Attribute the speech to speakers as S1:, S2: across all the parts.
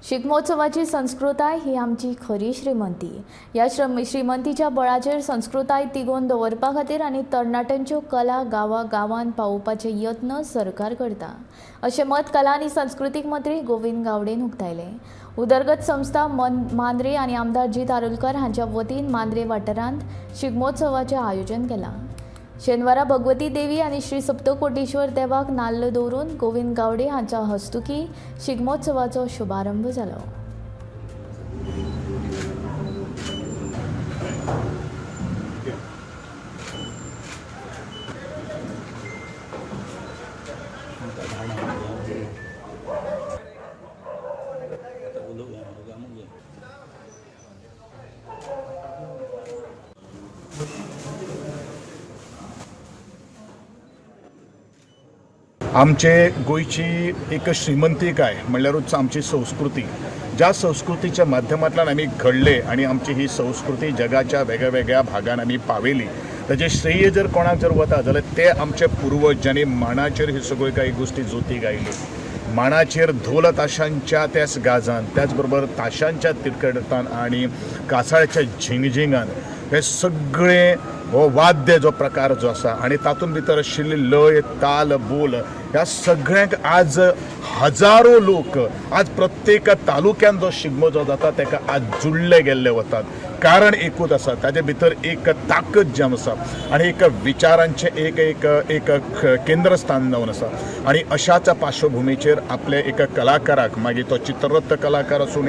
S1: शिगमोत्सवाची संस्कृताय ही आमची खरी श्रीमंती. ह्या श्रीमंतीच्या बळाचेर संस्कृताय तिगोवन दवरपा खातीर आनी तरणाट्यांच्यो कला गांवा गांवांत पावोवपाचे यत्न सरकार करता, अशें मत कला आनी संस्कृतीक मंत्री गोविंद गावडेन उक्तायलें. उदरगत संस्था मांद्रे आनी आमदार जीत आरोलकर हांच्या वतीन मांद्रे वाठारांत शिगमोत्सवाचें आयोजन केलां. शेनवारा भगवती देवी आनी श्री सप्तकोटेश्वर देवाक नाल्ल दवरून गोविंद गावडे हांच्या हस्तुकी शिगमोत्सवाचो शुभारंभ जालो.
S2: आमचे गोंयची एक श्रीमंतीकाय म्हणल्यारूच आमची संस्कृती, ज्या संस्कृतीच्या माध्यमांतल्यान आमी घडले आनी आमची ही संस्कृती जगाच्या वेगळ्या वेगळ्या भागान आमी पावयली, ताजें श्रेय जर कोणाक जर वता जाल्यार ते आमचे पुर्वज ज्यांनी मांडाचेर ही सगळ्यो काही गोश्टी जोती गायली. मांडाचेर धोल ताशांच्या त्याच गाजान, त्याच बरोबर ताशांच्या तिरकटान आनी कासाळ्याच्या झिंगझिंगान हे सगळे हो वाद्य जो प्रकार जो आसा आनी तातूंत भितर आशिल्ली लय, ताल, बोल ह्या सगळ्यांक आज हजारो लोक आज प्रत्येक तालुक्यान जो शिगमो जो जाता ताका आज जुळ्ळे गेल्ले वतात. कारण एकूच आसा, ताजे भितर एक ताकद जी आसा आनी एक विचारांचें एक एक एक केंद्रस्थान जावन आसा. आनी अशाच पार्श्वभुमीचेर आपल्या एका कलाकाराक, मागीर तो चित्ररथ कलाकार आसूं,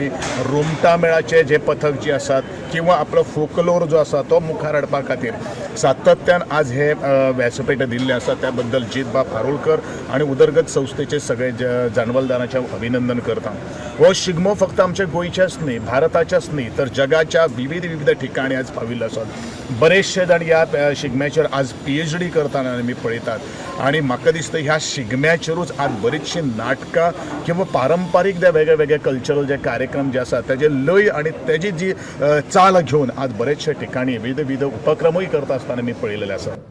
S2: रोमटा मेळाचे जे पथक जे आसात किंवा आपलो फोकलोर जो आसा तो मुखार हाडपा खातीर सातत्यान आज हे व्यासपीठ दिल्लें आसा. त्या बद्दल जीतबाब आरोलकर आनी उदरगत संस्थेचे सगळे जाणवलदाराचें अभिनंदन करता. हो शिगमो फक्त आमच्या गोंयच्याच न्ही, भारताच्याच न्ही, तर जगाच्या विविध विविध ठिकाणी आज पाविल्लो आसा. बरेचशे जाण ह्या शिगम्याचेर आज PhD करतना आमी पळयतात आनी म्हाका दिसता ह्या शिगम्याचेरूच आज बरीचशीं नाटकां किंवा पारंपारीक जे वेगळे वेगळे कल्चरल जे कार्यक्रम जे आसात ताजे लय आनी तेजी जी चाल घेवन आज बरेचशे ठिकाणी विविध विविध उपक्रमूय करता आसतना आमी पळयलेले आसा.